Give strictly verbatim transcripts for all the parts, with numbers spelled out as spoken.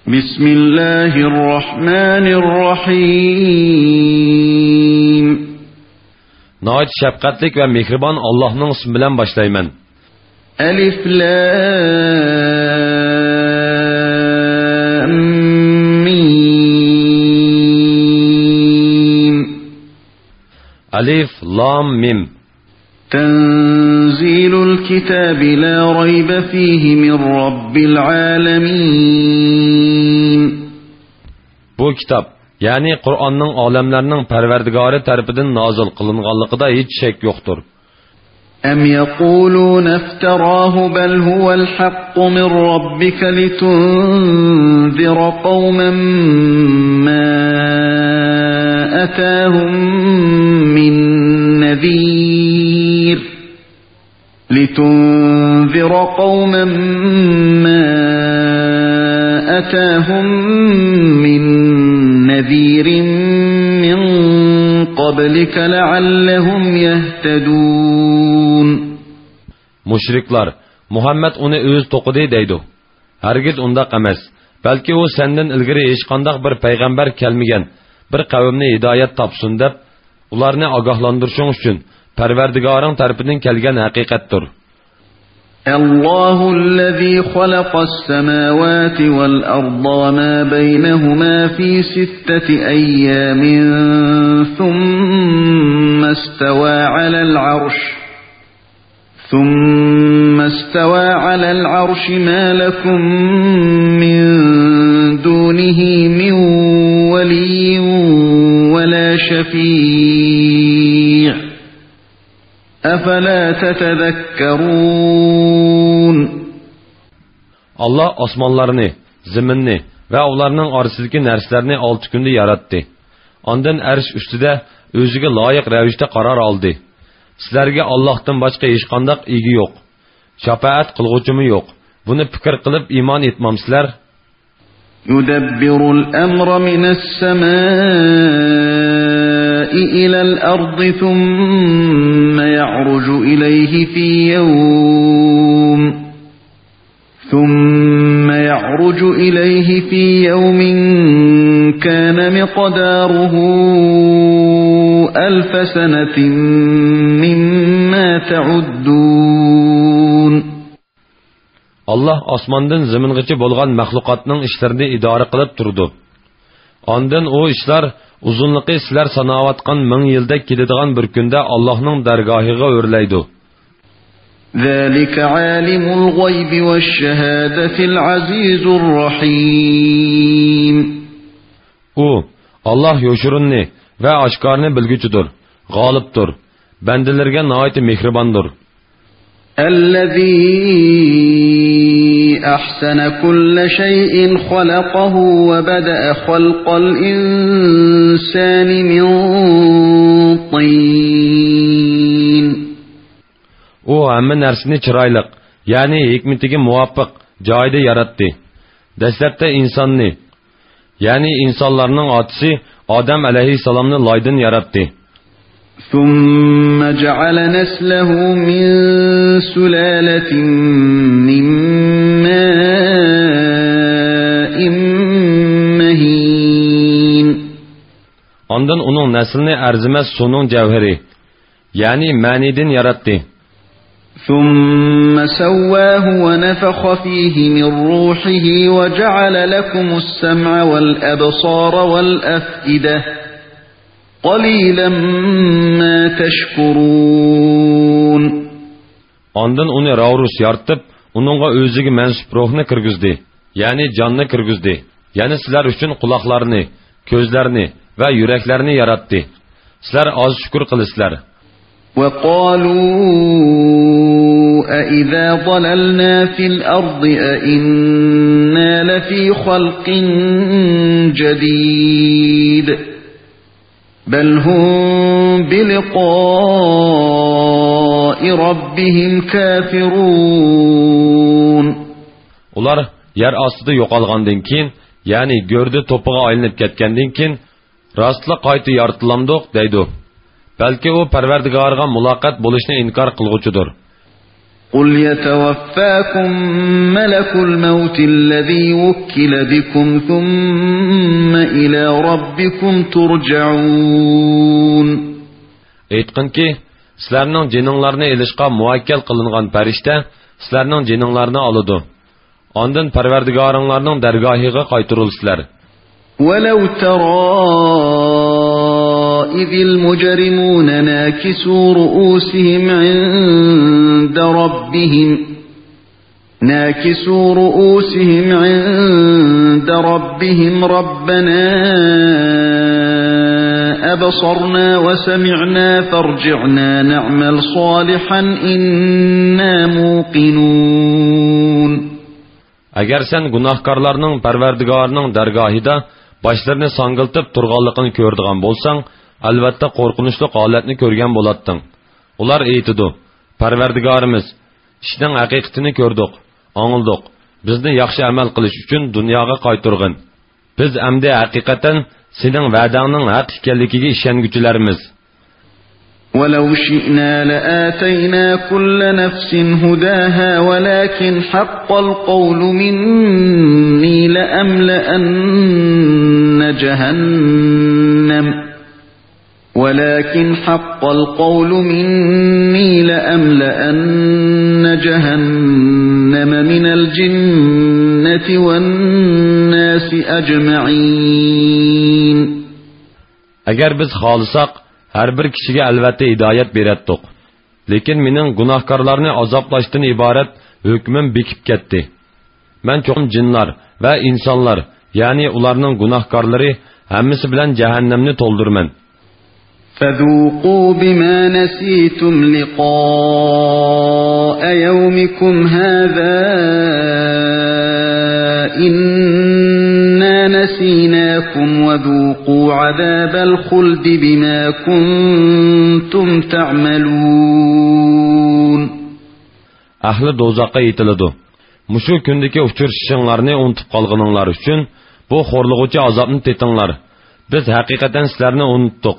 بسم الله الرحمن الرحيم. ناھايىتى شەپقەتلىك ۋە مېھرىبان ئاللاھنىڭ ئىسمى بىلەن باشلايمەن. ألف لام ميم. ئەلىف، لام، مىم. تنزيل الكتاب لا ريب فيه من رب العالمين. بۇ كىتاب، يەنى قۇرئاننىڭ ئالەملەرنىڭ پەرۋەردىگارى تەرىپىدىن نازىل قىلىنغانلىقىدا ھېچ شەك يوقتۇر. أم يقولون افتراه بل هو الحق من ربك لتنذر قوما ما أتاهم من نذير لتنذر قوما ما أتاهم من نذير من قبلك لعلهم يهتدون. مۇشرىكلار، مۇھەممەد ئۇنى ئۆزى توقۇدى دەيدۇ. ھەرگىز ئۇنداق ئەمەس. بەلكى ئۇ سەندىن ئىلگىرى ھېچقانداق بىر پەيغەمبەر كەلمىگەن بىر قەۋمنى ھىدايەت تاپسۇن دەپ، ئۇلارنى ئاگاھلاندۇرۇشۇڭ ئۈچۈن پەرۋەردىگارىڭ تەرىپىدىن كەلگەن ھەقىقەتتۇر. الله الذي خلق السماوات والأرض وما بينهما في ستة أيام ثم استوى على العرش ثم استوى على العرش ما لكم من دونه من ولي ولا شفيع أفلا تتذكرون. ئاللاھ ئاسمانلارنى، زېمىننى ۋە ئۇلارنىڭ ئارىسىدىكى نەرسىلەرنى ئالتە كۈندە ياراتتى. ئاندىن ئەرش ئۈستىدە ئۆزىگە لايىق رەۋىشتە قارار ئالدى. سىلەرگە ئاللاھتىن باشقا ھېچقانداق ئىگە يوق، شاپائەت قىلغۇچىمۇ يوق. بۇنى پىكىر قىلىپ ئىمان ئېيتمامسىلەر؟ يدبر الأمر من السماء إلى الأرض ثم يعرج إليه في يوم ثم يعرج إليه في يوم كان مقداره ألف سنة مما تعدون. ئاللاھ ئاسماندىن زېمىنغىچە بولغان مەخلۇقاتنىڭ ئىشلىرىنى ئىدارە قىلىپ تۇرىدۇ. ئاندىن ئۇ ئىشلار ئۇزۇنلۇقى سىلەر ساناۋاتقان مىڭ يىلدەك كېلىدىغان بىر كۈندە ئاللاھنىڭ دەرگاھىغا ئۆرلەيدۇ. ذلك عالم الغيب والشهادة العزيز الرحيم. ئۇ، ئاللاھ يوشۇرۇننى ۋە ئاشكارىنى بىلگۈچىدۇر، غالىبتۇر، بەندىلىرىگە ناھايىتى مېھرىباندۇر. الذي أحسن كل شيء خلقه وبدأ خلق الإنسان من طين. ئۇ ھەممە نەرسىنى چىرايلىق، يەنى ھېكمىتىگە مۇۋاپىق جايىدا ياراتتى. دەسلەپتە ئىنساننى، يەنى ئىنسانلارنىڭ ئاتىسى ئادەم ئەلەيھىسسالامنى لايدىن ياراتتى. ثم جعل نسله من سلالة من ماء مهين. ئاندىن ئۇنىڭ نەسلىنى ئەرزىمەس سۇنىڭ جەۋھىرى، يەنى مەنىدىن ياراتتى. ثم سواه ونفخ فيه من روحه وجعل لكم السمع والأبصار والأفئدة قليلا ما تشكرون. ئاندىن ئۇنى راۋرۇس يارىتىپ، ئۇنىڭغا ئۆزىگە مەنسۇپ روھنى كىرگۈزدى، يەنى جاننى كىرگۈزدى. يەنە سىلەر ئۈچۈن قۇلاقلارنى، كۆزلەرنى ۋە يۈرەكلەرنى ياراتتى. سىلەر ئاز شۈكۈر قىلىسىلەر. وقالوا أإذا ضللنا في الأرض أإنا لفي خلق جديد بل هم بلقاء ربهم كافرون. ئۇلار يەر ئاستىدا يوقالغاندىن كېيىن، يەنى گۆردە توپىغا ئايلىنىپ كەتكەندىن كېيىن، راستلا قايتا يارىتىلامدۇق دەيدۇ. بەلكى ئۇ پەرۋەردىگارىغا مۇلاقات بولۇشنى ئىنكار قىلغۇچىدۇر. قل يتوفاكم ملك الموت الذي وكل بكم ثم إلى ربكم ترجعون. ئېيتقىنكى، سىلەرنىڭ جېنىڭلارنى ئېلىشقا مۇۋەككەل قىلىنغان پەرىشتە سىلەرنىڭ جېنىڭلارنى ئالىدۇ. ئاندىن پەرۋەردىگارىڭلارنىڭ دەرگاھىغا قايتۇرۇلىسىلەر. ولو ترى إذ المجرمون ناكسوا رؤوسهم عند ربهم، ناكسوا رؤوسهم عند ربهم، ربنا أبصرنا وسمعنا فارجعنا نعمل صالحا إنا موقنون. ئەگەر سەن گۇناھكارلارنىڭ پەرۋەردىگارىنىڭ دەرگاھىدا باشلىرىنى ساڭگىلىتىپ تۇرغانلىقىنى كۆرىدىغان بولساڭ، ئەلۋەتتە قورقۇنچلۇق ھالەتنى كۆرگەن بولاتتىڭ. ئۇلار ئېيتىدۇ، پەرۋەردىگارىمىز، ئىشنىڭ ھەقىقىتىنى كۆردۇق، ئاڭلىدۇق. بىزنى ياخشى ئەمەل قىلىش ئۈچۈن دۇنياغا قايتۇرغىن. بىز ئەمدى ھەقىقەتەن سېنىڭ ۋەدەڭنىڭ ھەق ئىكەنلىكىگە ئىشەنگۈچىلەرمىز. ولو شئنا لآتينا كل نفس هداها ولكن حق القول مني لأملأن جهنم، ولكن حق القول مني لأملأن جهنم من الجنة والناس أجمعين. ئەگەر بىز خالىساق، ھەر بىر كىشىگە ئەلۋەتتە ھىدايەت بېرەتتۇق. لېكىن مېنىڭ گۇناھكارلارنى ئازابلاشتىن ئىبارەت ھۆكمۈم بېكىپ كەتتى. مەن چوقۇم جىنلار ۋە ئىنسانلار، يەنى ئۇلارنىڭ گۇناھكارلىرى ھەممىسى بىلەن جەھەننەمنى تولدۇرىمەن. فذوقوا بما نسيتم لقاء يومكم هذا إنا نسيناكم وذوقوا عذاب الخلد بما كنتم تعملون. ئەھلى دوزاخقا ئېيتىلىدۇ، مۇشۇ كۈندىكى ئۇچرىشىشىڭلارنى ئۇنتۇپ قالغىنىڭلار ئۈچۈن بۇ خورلىغۇچى ئازابنى تېتىڭلار. بىز ھەقىقەتەن سىلەرنى ئۇنتۇتتۇق.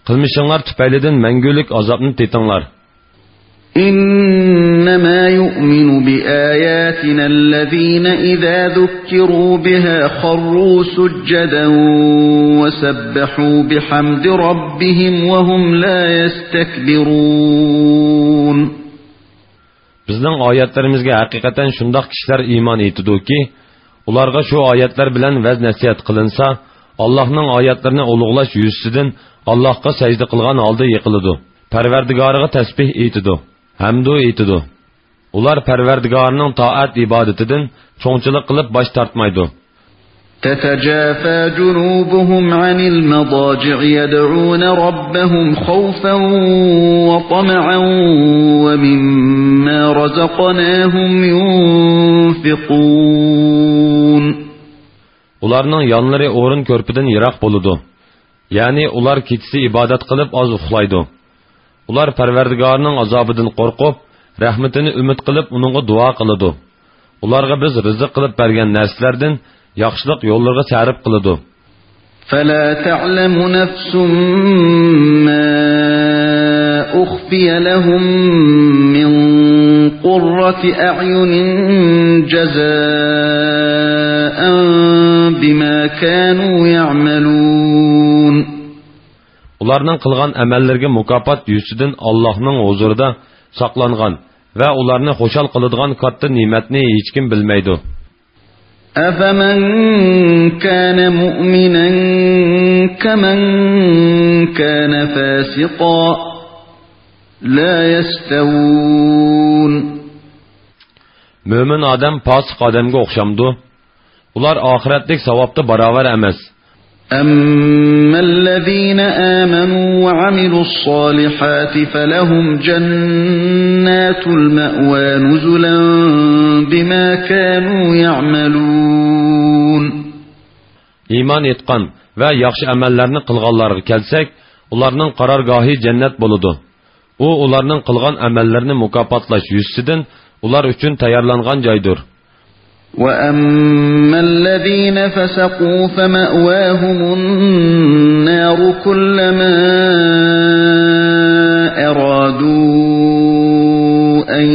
قىلمىشىڭلار تۈپەيلىدىن مەڭگۈلۈك ئازابنى تېتىڭلار. إنما يؤمن بآياتنا الذين إذا ذكروا بها خروا سجدا وسبحوا بحمد ربهم وهم لا يستكبرون. بىزنىڭ ئايەتلىرىمىزگە ھەقىقەتەن شۇنداق كىشىلەر ئىمان ئېيتىدۇكى، ئۇلارغا شۇ ئايەتلەر بىلەن ۋەز-نەسىھەت قىلىنسا، ئاللاھنىڭ ئايەتلىرىنى ئۇلۇغلاش يۈزىسىدىن ئاللاھقا سەجدە قىلغان ھالدا يىقىلىدۇ، پەرۋەردىگارىغا تەسبىھ ئېيتىدۇ، ھەمدۇ ئېيتىدۇ. ئۇلار پەرۋەردىگارىنىڭ تائەت-ئىبادىتىدىن چوڭچىلىق قىلىپ باش تارتمايدۇ. تتجافى جنوبهم عن المضاجع يدعون ربهم خوفا وطمعا ومما رزقناهم ينفقون. ئۇلارنىڭ يانلىرى ئورۇن كۆرپىدىن يىراق بولىدۇ. يەنى ئۇلار كېچىسى ئىبادەت قىلىپ ئاز ئۇخلايدۇ. ئۇلار پەرۋەردىگارىنىڭ ئازابىدىن قورقۇپ، رەھمىتىنى ئۈمىد قىلىپ ئۇنىڭغا دۇئا قىلىدۇ. ئۇلارغا بىز رىزىق قىلىپ بەرگەن نەرسىلەردىن ياخشىلىق يوللىرىغا سەرپ قىلىدۇ. فلا تعلم نفس ما أخفي لهم من قرة أعين جزاء بما كانوا يعملون. ئۇلارنىڭ قىلغان ئەمەللىرىگە مۇكاپات يۈزىسىدىن ئاللاھنىڭ ھۇزۇرىدا ساقلانغان ۋە ئۇلارنى خۇشال قىلىدىغان كاتتا نېمەتنى ھېچكىم بىلمەيدۇ. أفمن كان مؤمنا كمن كان فاسقا لا يستوون. مۆمىن ئادەم پاسىق ئادەمگە ئوخشامدۇ؟ ئۇلار ئاخىرەتلىك ساۋابتا باراۋەر ئەمەس. أما الذين آمنوا وعملوا الصالحات فلهم جنات المأوى نزلا بما كانوا يعملون. ئىمان ئېيتقان ۋە ياخشى ئەمەللەرنى قىلغانلارغا كەلسەك، ئۇلارنىڭ قارارگاھى جەننەت بولىدۇ. ئۇ ئۇلارنىڭ قىلغان ئەمەللىرىنى مۇكاپاتلاش يۈزىسىدىن ئۇلار ئۈچۈن تەييارلانغان جايدۇر. وأما الذين فسقوا فمأواهم النار كلما أرادوا أن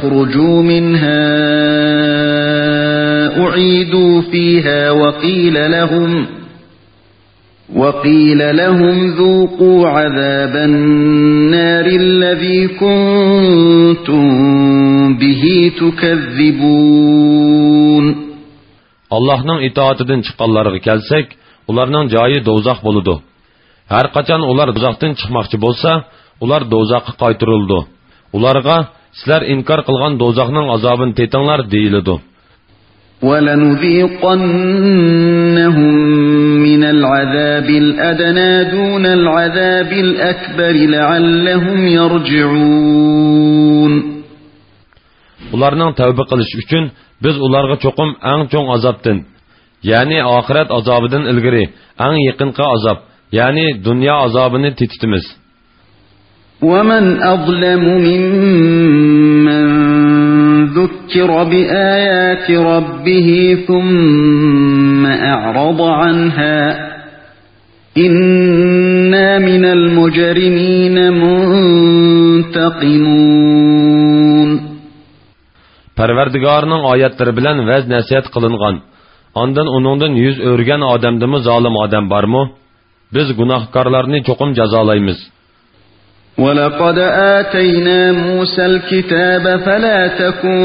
اخرجوا منها أعيدوا فيها وقيل لهم، وقيل لهم ذوقوا عذاب النار الذي كنتم به تكذبون. ئاللاھنىڭ ئىتائىتىدىن چىققانلارغا كەلسەك، ئۇلارنىڭ جايى دوزاخ بولىدۇ. ھەر قاچان ئۇلار دوزاختىن چىقماقچى بولسا، ئۇلار دوزاخقا قايتۇرۇلىدۇ. ئۇلارغا، سىلەر ئىنكار قىلغان دوزاخنىڭ ئازابىنى تېتىڭلار، دېيىلىدۇ. ولنذيقنهم من العذاب الأدنى دون العذاب الأكبر لعلهم يرجعون. ئۇلارنىڭ تەۋبە قىلىشى ئۈچۈن بىز ئۇلارغا چوقۇم ئەڭ چوڭ ئازابتىن، يەنى ئاخىرەت ئازابىدىن ئىلگىرى ئەڭ يېقىنقى ئازاب، يەنى دۇنيا ئازابىنى تېتىتىمىز. ومن أظلم ممن ذكر بآيات ربه ثم أعرض عنها إنا من المجرمين منتقمون. پەرۋەردىگارىنىڭ ئايەتلىرى بىلەن ۋەز-نەسىھەت قىلىنغان، ئاندىن ئۇنىڭدىن يۈز ئۆرۈگەن ئادەمدىمۇ زالىم ئادەم بارمۇ؟ بىز گۇناھكارلارنى چوقۇم جازالايمىز. ولقد آتينا موسى الكتاب فلا تكن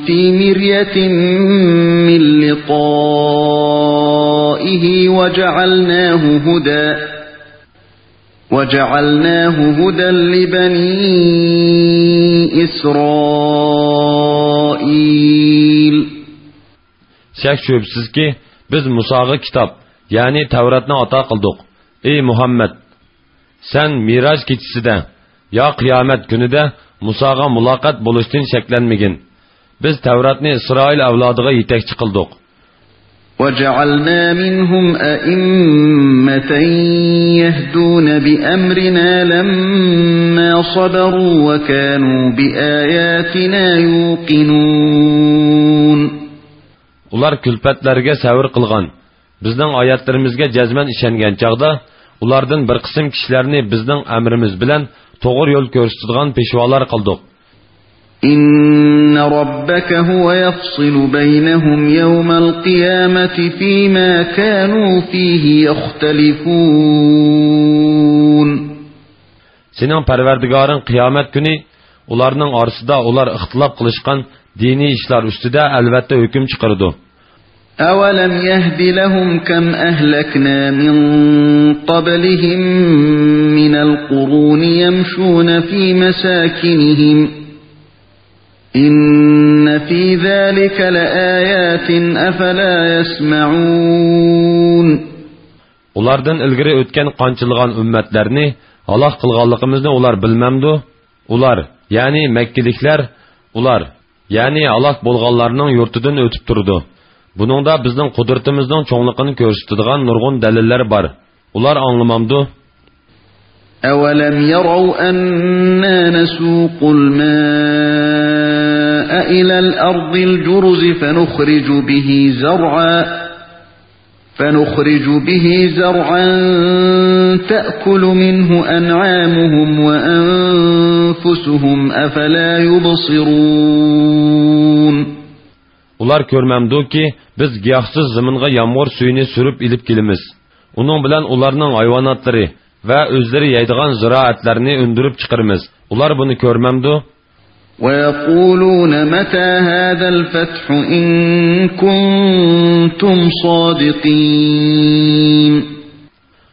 في مرية من لقائه وجعلناه هدى، وجعلناه هدى لبني إسرائيل. شەك-شۈبھىسىزكى، بىز مۇساغا كىتاب، يەنى تەۋراتنى ئاتا قىلدۇق. ئەي مۇھەممەد! سەن مىراج كېچىسىدە يا قىيامەت كۈنىدە مۇساغا مۇلاقات بولۇشتىن شەكلەنمىگىن. بىز تەۋراتنى ئىسرائىل ئەۋلادىغا يېتەكچى قىلدۇق. وجعلنا منهم أئمة يهدون بأمرنا لما صبروا وكانوا بآياتنا يوقنون. ئۇلار كۈلپەتلەرگە سەۋر قىلغان، بىزنىڭ ئايەتلىرىمىزگە جەزمەن ئىشەنگەن چاغدا، ئۇلاردىن بىر قىسىم كىشىلەرنى بىزنىڭ ئەمرىمىز بىلەن توغرا يول كۆرسىتىدىغان پېشۋالار قىلدۇق. إن ربك هو يفصل بينهم يوم القيامة فيما كانوا فيه يختلفون. سېنىڭ پەرۋەردىگارىڭ قىيامەت كۈنى ئۇلارنىڭ ئارىسىدا ئۇلار ئىختىلاپ قىلىشقان دىنىي ئىشلار ئۈستىدە ئەلۋەتتە ھۆكۈم چىقىرىدۇ. أولم يهد لهم كم أهلكنا من قبلهم من القرون يمشون في مساكنهم إن في ذلك لآيات أفلا يسمعون. ئۇلاردىن ئىلگىرى ئۆتكەن قانچىلىغان ئۈممەتلەرنى ھالاك قىلغانلىقىمىزنى ئۇلار بىلمەمدۇ؟ ئۇلار، يەنى مەككىلىكلەر، ئۇلار، يەنى ھالاك بولغانلارنىڭ يۇرتىدىن ئۆتۈپ تۇرىدۇ. بۇنىڭدا بىزنىڭ قۇدرىتىمىزنىڭ چوڭلۇقىنى كۆرسىتىدىغان نۇرغۇن دەلىللەر بار. ئۇلار ئاڭلىمامدۇ؟ أولم يروا أنا نسوق الماء إلى الأرض الجرز فنخرج به زرعا فنخرج به زرعا تأكل منه أنعامهم وأنفسهم أفلا يبصرون. ئۇلار كۆرمەمدۇكى، بىز گىياھسىز زېمىنغا يامغۇر سۈيىنى سۈرۈپ ئېلىپ كېلىمىز. ئۇنىڭ بىلەن ئۇلارنىڭ ھايۋاناتلىرى ۋە ئۆزلىرى يەيدىغان زىرائەتلەرنى ئۈندۈرۈپ چىقىرىمىز. ئۇلار بۇنى كۆرمەمدۇ؟ ويقولون متى هذا الفتح إن كنتم صادقين.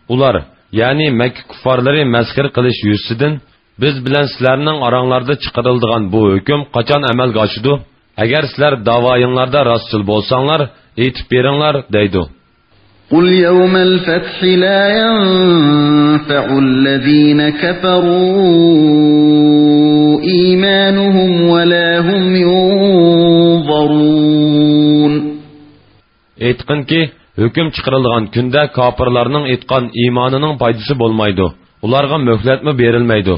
ئۇلار، يەنى مەككە كۇففارلىرى مەسخىرە قىلىش يۈزىسىدىن، بىز بىلەن سىلەرنىڭ ئاراڭلاردا چىقىرىلىدىغان بۇ ھۆكۈم قاچان ئەمەلگە ئاشىدۇ؟ ئەگەر سىلەر داۋايىڭلاردا راستچىل بولساڭلار، ئېيتىپ بېرىڭلار، دەيدۇ. قل يوم الفتح لا ينفع الذين كفروا إيمانهم ولا هم ينظرون. ئېيتقىنكى، ھۆكۈم چىقىرىلغان كۈندە كاپىرلارنىڭ ئېيتقان ئىمانىنىڭ پايدىسى بولمايدۇ، ئۇلارغا مۆھلەتمۇ بېرىلمەيدۇ.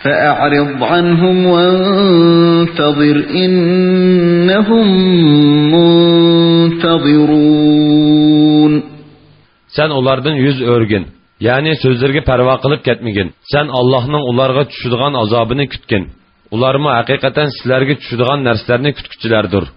فأعرض عنهم وانتظر إنهم منتظرون. سەن ئۇلاردىن يۈز ئۆرۈگىن، يەنى سۆزلىرىگە پەرۋا قىلىپ كەتمىگىن. سەن ئاللاھنىڭ ئۇلارغا چۈشىدىغان ئازابىنى كۈتكىن. ئۇلارمۇ ھەقىقەتەن سىلەرگە چۈشىدىغان نەرسىلەرنى كۈتكۈچىلەردۇر.